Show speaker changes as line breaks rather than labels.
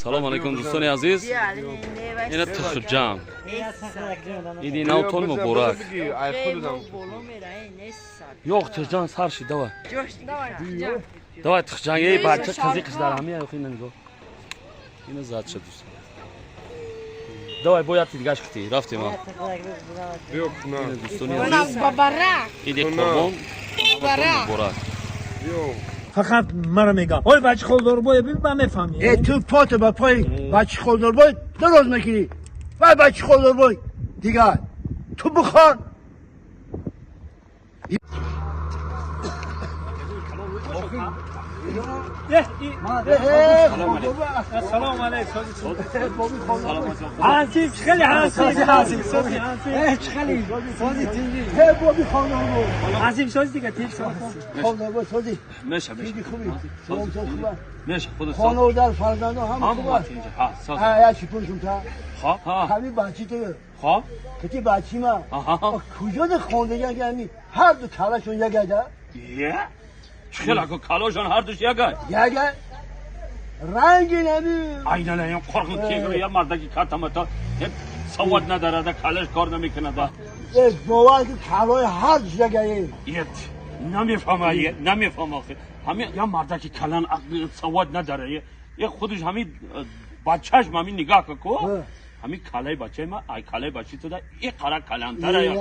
Салом алейкум, дӯстони азиз. Ина Тухҷам. Иди навтон муборак. Ёқ, Тухҷам сар шид, давай. Давай, Тухҷам, эй бача қазиқиш дар ҳамия ёқ, ина нигоҳ. Ина зад шад, дӯстон. Давай, бояд дигаш хити, рафтем ҳа. Ина, дӯстони азиз. Иди Қурбон муборак.
Фақат маро мегӯям: ой, бачи холдорбой, ба мефаҳмӣ.
Э, ту пото ба пои бачи холдорбой дароз мекунӣ. Вай бачи холдорбой дигар ту бихон.
Салом алейкум. Ҳансиб, хеле ҳансиб, ҳансиб, сози ҳансиб. Хеле сози тинҷи.
Боби холдорбой.
Ҳансиб, сози дига тинҷ
холдорбой сози.
Меша, меша.
Хуби. Салом, хуба.
Меша, худо.
Хонавода, фарзандон ҳама хуба.
Ҳа, соз.
Ҳа, я чӣ пурсум та?
Ха, ҳа.
Ҳами бачи ту.
Ха?
Кити бачи ма.
Аҳа.
Куҷо хондаган ки ҳами ҳар ду калашон ягада?
Е? Чӣ хел калошон ҳар душ ягай?
Ягай. Ранги нами.
Айнан ин қорқин кегро я мардаки катамата савод надарада, калаш кор намекунада.
Э, бовар ки калои ҳар душ ягай.
Ет, намефаҳма, намефаҳма. Ҳами я мардаки калан савод надара. Е, худаш ҳами бачаш ҳами нигоҳ ко. Ҳами калаи бачаи ма, ай калаи бачи туда и қара калантара я.